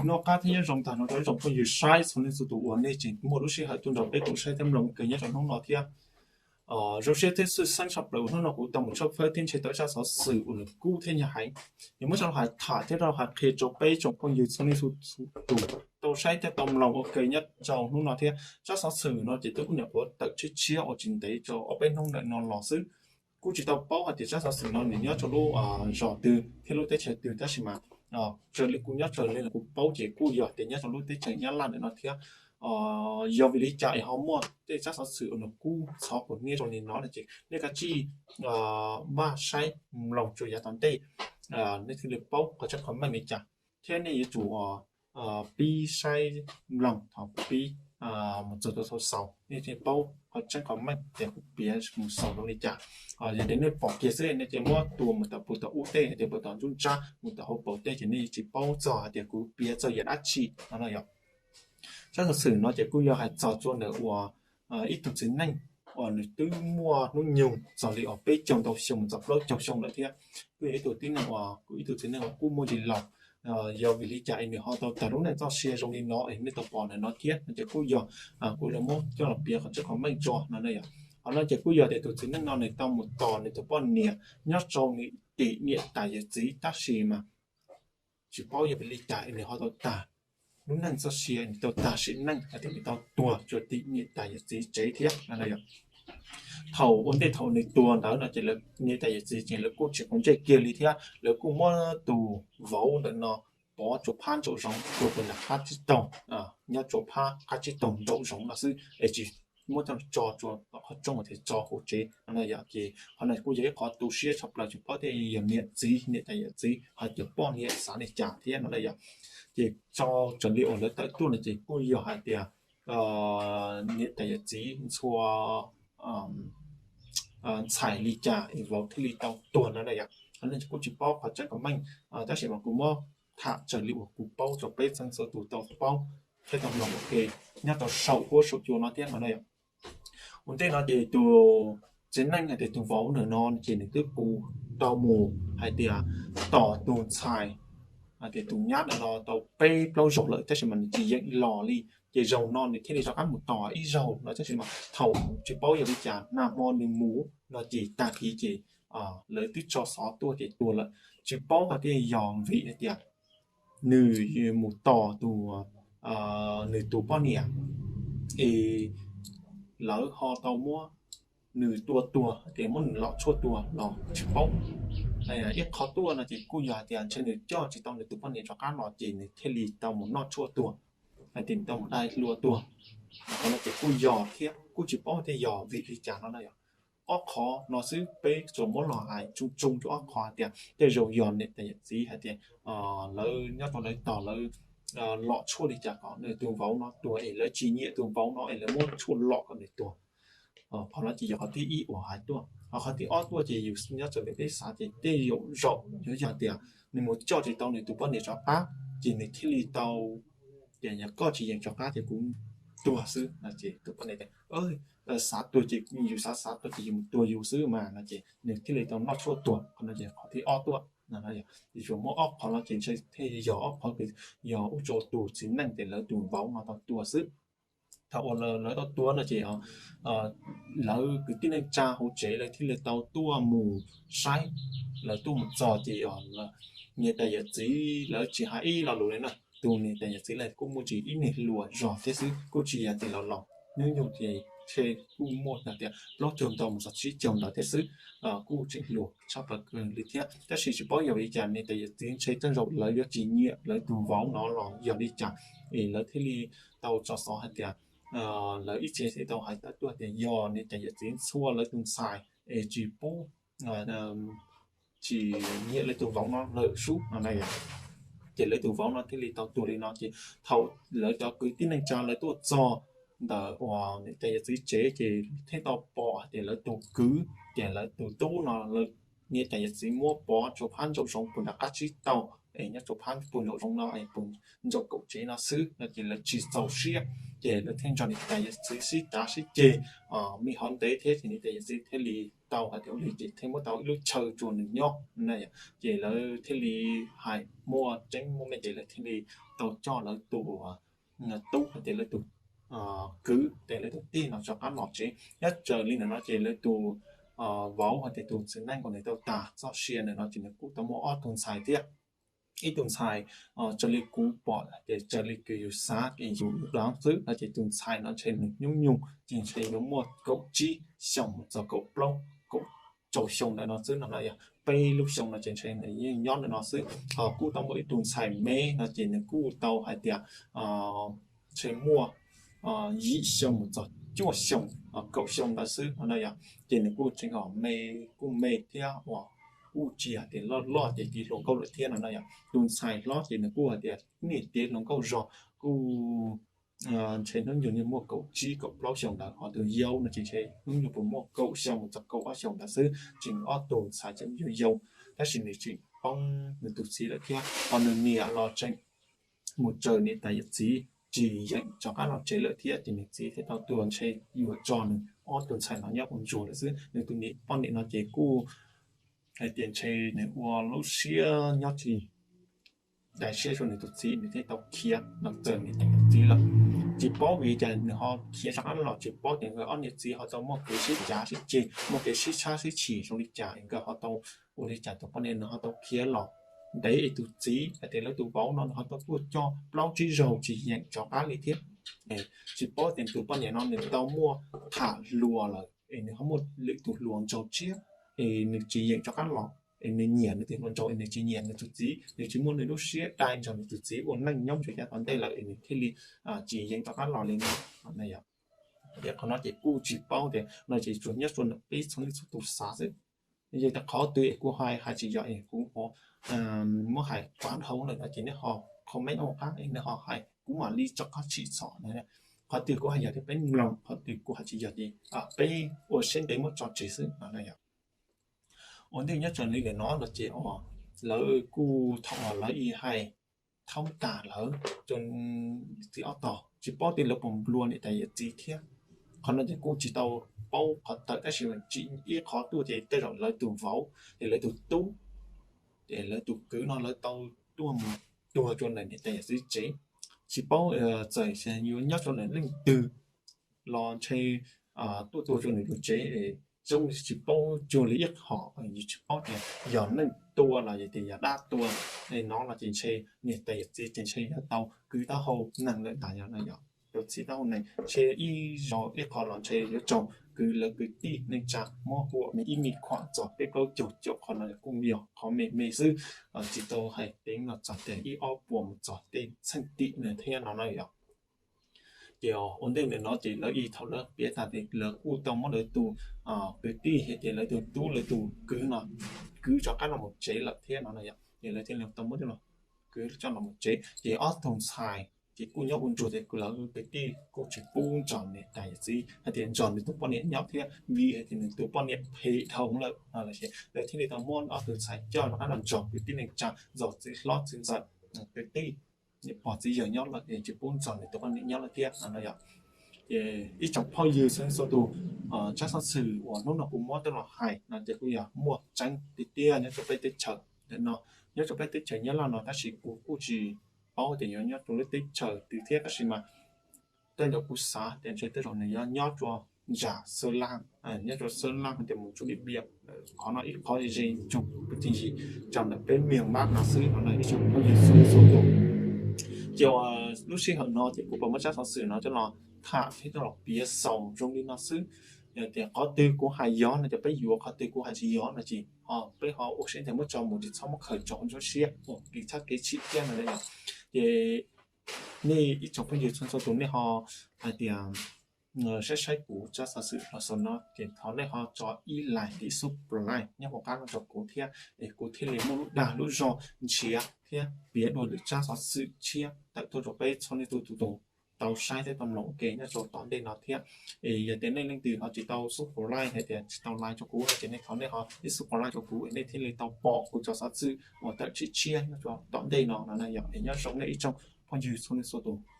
Noj qab thiab nyob zoo tag nrho rau ib tsoom phooj ywg saib txhua leej txhua tus uas nej tseem muaj lub sij hawm tuaj nrog peb koom saib thiab mloog ua ke nyob rau hnub no thiab. Zoo siab thiab txhawj xeeb tshaj plaws uas hnub no kuv tau mus tshawb fawb thiab ntsib tau ib tsab xov xwm uas nws kub thiab nyav heev. Ces muab coj los hais tham thiab los hais qhia rau peb tsoom phooj ywg txhua leej txhua tus tau saib thiab tau mloog ua ke nyob rau hnub no thiab. Tsab xov xwm no ces twb kuj nyuam qhuav tawm tshiab tshiab uas tsis ntev rau ob peb hnub ntawm no los xwb. Kuj tsis tau paub hais tias tsab xov xwm no nws nyob rau lub zos twg thiab lub teb chaws twg, tab sis mas raws li kuv nyob raws li kuv paub ces kuj yog tias nyob rau lub teb chaws Nyab Laj ntawm no thiab. Yog vim li cas es ho muaj tej tsab xov xwm uas nws kub txhov kuv niaj rau li no no ces nej kav tsij maj saib mloog tsuas yav tom ntej, nej thiaj li paub qhov tseeb qhov meej li cas. Thiab nej yuav tsum pib saib mloog thaum pib mus txog rau thaum xaus, nej thiaj paub qhov tseeb qhov meej tias kuv piav mus xaus zoo li cas. Yog tias nej pom kiag xwb nej cia muab tua mus tom pus tom ub tej, hais tias puas tom nruab nrab mus tom hauv paus tej ces nej tsis paub txog hais tias kuv piav txog yam dab tsi no no yog. Tsab xov xwm no ces kuj yog hais txog txog ntawm uas ib tug txiv neej uas nws twb muaj hnub nyoog txog li uas peb caug ntau xyoo mus txog plaub caug xyoo lawm thiab. Kuj yog ib tug tib neeg uas kuj ib tug txiv neej uas kuj muaj ntsis laus. Yog vim li cas es nws ho tau tag lub neej txoj sia zoo li no es nej tau pom ntawm no thiab no ces kuj yog kuv los muab coj los piav qhov tseeb qhov meej tso no na yog. Qhov no ces kuj yog tias tus txiv neej no nws tau mus tos nws tus poj niam nyob rau nws tim niam tais yawm txiv tab sis mas tsis paub yog vim li cas es nws ho tau tag lub neej txoj sia, nws tau tag sim neej hais tias nws tau tuag rau tim niam tais yawm txiv tsev thiab no na yog. Thaum ua ntej thaum nws tuag ntawd no ces lawv niam tais yawm txiv ces lawv kuj tsis quav ntsej kiag li thiab lawv kuj muab tus vauv ntawm no pov tsuas phab nraum zoov tuag rau nram qab tsib taug, nyob tsuas phab qab tsib taug nraum zoov no xwb es tsis muab coj tso tsuas tom qhov rooj thiab tso hauv tsev no na yog. Ces qhov no kuj yog ib qhov tu siab tshaj plaws tsis paub tias yog niam txiv niam tais yawm txiv hais tias poj niam xav li cas thiab no na yog. Ces tso raws li uas lawv tawm tuaj no ces kuj yog hais tias niam tais yawm txiv ntxhua ntxhais li cas es vauv thiaj li tau tuag no na yog. Qhov no kuj tsis paub qhov tseeb qhov meej, tab sis mas kuv muab tham raws li uas kuv paub rau peb txhua tus tau paub thiab tau mloog ua ke nyob rau saum huab saum cua no thiab no na yog. Ua ntej no ces tus txiv neej hais tias tus vauv ntawm no ces nws twb kuj tau mus hais tias tos tus ntxhais hais tias tus nyab ntawm no tau peb plaub zaug lawm tab sis mas nws tsis yeem los li. Ces zaum no nws thiaj li rov qab mus tos ib zaug no tab sis mas thaum tsis paub yog li cas nag hmo nws mus no ces tag kis ces lawv twb tso xov tuaj ces tuag lawm. Tsis paub hais tias yog vim hais tias nws mus tos tus, nws tus poj niam es lawv ho tau muab nws tua tuag tias muab nws lom tshuaj tuag los tsis paub. Ib qhov tuaj no ces kuj yog hais tias ntshe nws coj tsis tau nws tus poj niam rov qab los ces nws thiaj li tau mus noj tshuaj tuag, hais tias nws tau mus dai hlua tuag. Qhov no ces kuj yog thiab kuj tsis paub tias yog vim li cas no na yog. Ob qhov no xwb peb tsuas muab los hais tsoo tsoo rau ob qhov hais tias tej zaum yog niam tais yawm txiv hais tias lawv nyob rau lawv tos lawv lom tshuaj li cas kom nws tus vauv no tuag es lawv tsis nyiam tus vauv no es lawv muab tshuaj lom kom nws tuag. Qhov no ces yog qhov thib ib uas hais tuaj. Ho qhov thib ob tuaj ces yus nyob raws li peb xav ces tej zaum zaum yuav yog tias nws mus coj tsis tau nws tus poj niam rov qab ces nws thiaj li tau tias yog koj tsis yeem rov qab ces kuv tuag xwb no ces tus poj niam tias xav tuag ces yus xav xav tuag ces yus mus tuag yus xwb mas no ces nws thiaj li tau noj tshuaj tuag. Qhov no ces qhov thib ob tuaj no. Yus muab ob qhov no ces ntshe thiaj yog ob qhov, yog ua rau tus txiv neej ces lawv tus vauv no tau tuag xwb. Thaum uas lawv tau tuag no ces lawv kwv tij neej tsa hauv tsev lawv thiaj li tau tuaj mus saib. Lawv tuaj mus txog ces niam tais yawm txiv lawv tsis hais ib lo lus li na, tus niam tais yawm txiv lawv kuj muaj ntsis ib niag hluas zog thiab xwb, kuj tsis yog tias laus laus, hnub nyoog ces ntshe kuj muaj hais tias plaub caug ntau mus txog tsib caug ntawd thiab xwb. Kuj tseem hluas tshaj plaws kawg li thiab, tab sis tsis paub yog li cas niam tais yawm txiv ntshe tej zaum lawv yuav tsis nyiam lawv tus vauv no los yog li cas es lawv thiaj li tau tso xov hais tias lawv ib txhia thiaj tau hais tawm tuaj tias yog niam tais yawm txiv ntxhua lawv tus ntxhais es tsis pub, tsis nyiam lawv tus vauv no lawm sub no na. Ces lawv tus vauv no thiaj li tau tuag li no. Ces thaum lawv cov kwv tij neej tsa lawv tuaj txog ntawm uas niam tais yawm txiv tsev ces thiaj tau pom hais tias lawv tus kwv, ces lawv tus tub no, niam tais yawm txiv muab pov tsuas phab ntsaum zoov puag nram qab tsib taug es nyob rau phab puag nraum zoov no es puag nraum kaum tsev no xwb no ces lawv tsis txaus siab, ces lawv thiaj nrog niam tais yawm txiv sib cav sib ceg, me hov ntev thiab ces niam tais yawm txiv thiaj li tau hais tias ua li ces thiaj muab tau ib lub chaw rau nws nyob na. Ces lawv thiaj li hais muaj tseeb muaj meej ces lawv thiaj li tau coj lawv tus tub hais tias lawv tus kwv ces lawv tus tij no rov qab los tsev. Nyob raws li ntawm no ces lawv tus vauv hais tias tus txiv neej uas nws tau tas txoj sia ntawm no ces nws kuj tau muaj ob tug ntxhais thiab. Ib tug ntxhais raws li kuv pom ces raws li kws yus xav es yus dab xwb no ces tus ntxhais no ntshe nws hnub nyoog ces ntshe yuav muaj kaum tsib xyoos mus txog kaum plaub kaum rau xyoo ntawm no xwb no na yog peb lub xyoo no ces ntshe nws yeej nyob ntawm no xwb. Ho kuj tau muaj ib tug ntxhais me no ces nws kuj tau hais tias ntshe muaj yim xyoo mus txog cuaj xyoo kaum xyoo ntawd xwb no na yog. Ces nws kuj tseem me, kuj me thiab uas kuj tsis hais tias loj loj ces tiv hluas nkauj lawm thiab no na yog. Tus ntxhais hlob ces nws kuj hais tias niaj tiv hluas nkauj zog kuj ntshe hnub nyoog yeej muaj kaum tsib kaum plaub xyoo ntawd, ho tus yau no ces ntshe hnub nyoog puas muaj kaum xyoo mus txog kaum ob xyoo ntawd xwb. Tseem ob tug ntxhais tseem yau yau, tab sis nws tseem poob nws tus txiv lawm thiab ho nws niam los tseem mus raws niam tais yawm txiv tsis yeem rov qab los tsev lawm thiab ces nws txiv thiaj tau tuag ntshe yuav tso nws ob tug ntxhais no nyob ua ntsuag lawm xwb. Nws tus niam poj niam no ces kuj hais tias ntshe nws ua lub siab nyob tsis daim siab rau nws tus txiv, nws thiaj tau khiav los raws niam tais yawm txiv lawm. Tsis paub vim li cas nws ho khiav rov qab los, tsis paub tias nkawd ob niam txiv ho tau muaj kev sib cav sib ceg, muaj kev sib tshab sib chim zoo li cas es nkawd ho tau ua li cas tus poj niam nws ho tau khiav los ntev es tus txiv hais tias lawv tus vauv no nws ho tau tuaj coj plaub tsib zaug tsis yeem rov qab li thiab. Tsis paub tias tus poj niam no nws tau muaj tham hluas lawm es nws ho muaj lwm tus hluas nraug tshiab es nws tsis yeem rov qab los es nws nyiam nws tus hluas nraug es nws tsis nyiam nws tus txiv, nws tsis muaj nws lub siab dai nrog nws tus txiv ua neej nyob rau yav tom ntej lawm es nws thiaj li tsis yeem rov qab los li no. Ces qhov no ces kuj tsis paub tias no ces tsuas nyob rau ntawm peb txhua leej txhua tus xav xwb. Yog tias qhov twg es kuv hais hais tsis yog es kuv muab hais pam dhau lawm no ces nej ho comment ua qab es nej ho hais kuv mam li rov qab tsim txom na. Qhov twg kuv hais yog tias peb mloog, qhov twg kuv hais tsis yog ces peb ua siab ntev muab tso tseg xwb no na yog. Ua ntej nyob raws li lawm no no ces lawv kuj thaum uas lawv ib hais thoob tas lawm rau txiv ob tog tsis paub tias lawv puas nplua niam tais yawm txiv thiab. Qhov no ces kuj tsis tau paub qhov tawm tab sis tsim ib qhov tuaj ces tej zaum lawv tus vauv ces lawv tus tub ces lawv tus kwv no lawv tau tuaj mus tuag rau ntawm niam tais yawm txiv tsev. Tsis paub txawm yuav nyob rau ntawm leej twg los ntshe tuaj tuag rau nws tus tsev, zoo tsis paub cuag li ib qho, yus tsis paub tias yog neeg tua los yog tias yog dab tua. No no ces ntshe niam tais yawm txiv ces ntshe yuav tau kwv taub hau neeg lawm ntag yog no yog. Yuav txhiv taub hau neeg ntshe ib zaug ib qho los ntshe yuav raug kwv lawv kwv tij neej tsa muab huam me ib me khuam txog peb plaub caug caum, qhov no kuj yog qhov me me xwb, tsis tau hais teev no txog tias ib ob puas mus txog tej txheej tim no thiab no na yog. Ces ua ntej ntawm no ces lawv ib thaum lawv piav tas ces lawv kuj tau muab lawv tus kwv tij hais tias lawv tus tub lawv tus kwv no kwv rov qab los mus tsev lawm thiab no na yog. Ces lawv thiaj li tau muab coj los kwv coj los mus tsev ces ob tug ntxhais ces kuj nyob ua ntsuag ces lawv kwv tij kuj tsis pub nrog niam tais yawm txiv hais tias nrog nws tus poj niam nyob thiab vim hais tias nws tus poj niam phem dhau lawm. Lawv thiaj li tau muab ob tug ntxhais coj rov qab los nrog kwv tij neej tsa, zos txiv hlob txiv ntxawm, kwv tij, niam pog txiv yawg nyob lawm es tsis pub nrog nws tus poj niam nyob lawm thiab no yog. Ces ib tsoom phooj ywg txhua txhua tus, tsab xov xwm uas hnub no kuv muab coj los hais no ces kuj yog muaj tseeb tiag tiag nyob rau peb teb chaws no, nyob rau peb teb chaws Nyab Laj no tab sis kuv kuj tsis paub tias yuav nyob rau lub teb chaws twg thiab tab sis mas tej zaum kuv xav tias ntshe tej zaum nws yuav nyob rau nram Xwb Laj, nyob rau Xwb Laj tias mus rau Điện Biên, qhov no ib qhov ze ze tsoom phooj ywg, rau ntawm peb miền Bắc no xwb no ib tsoom phooj ywg txhua txhua tus. Ces lub sij hawm no ces kuv puas muab tsab xov xwm no coj los tham thiab coj los piav xaus zoo li no xwb. Yog tias qhov twg kuv hais yog no ces peb yuav, qhov twg kuv hais tsis yog no ces peb ho ua siab ntev muab tso mus, tsis txhob muab khaws tso ntsuab siab ua kev txhawb kev chim thiab no yog. Ces nej ib tsoom phooj ywg txhua txhua tus nej ho hais tias saib saib kuv tsab xov xwm los xaus no ces thov nej ho tso ib like, ib subscribe nyob hauv qab no rau kuv thiab es kuv thiaj li muaj lub dag lub zog nrhiav thiab piav dua lwm tsab xov xwm tshiab tawm tuaj rau peb txhua leej txhua tus. tau saib thiab tau mloog ua ke nyob rau tom ntej no thiab. Es yog tias nej leej twg ho tsis tau subscribe hais tias tsis tau like rau kuv no ces nej thov nej ho ib subscribe rau kuv es nej thiaj li tau pom kuv cov xov xwm uas tawm tshiab tshiab nyob rau tom ntej no no na yom. Es nyob zoo nej ib tsoom phooj ywg txhua leej txhua tus.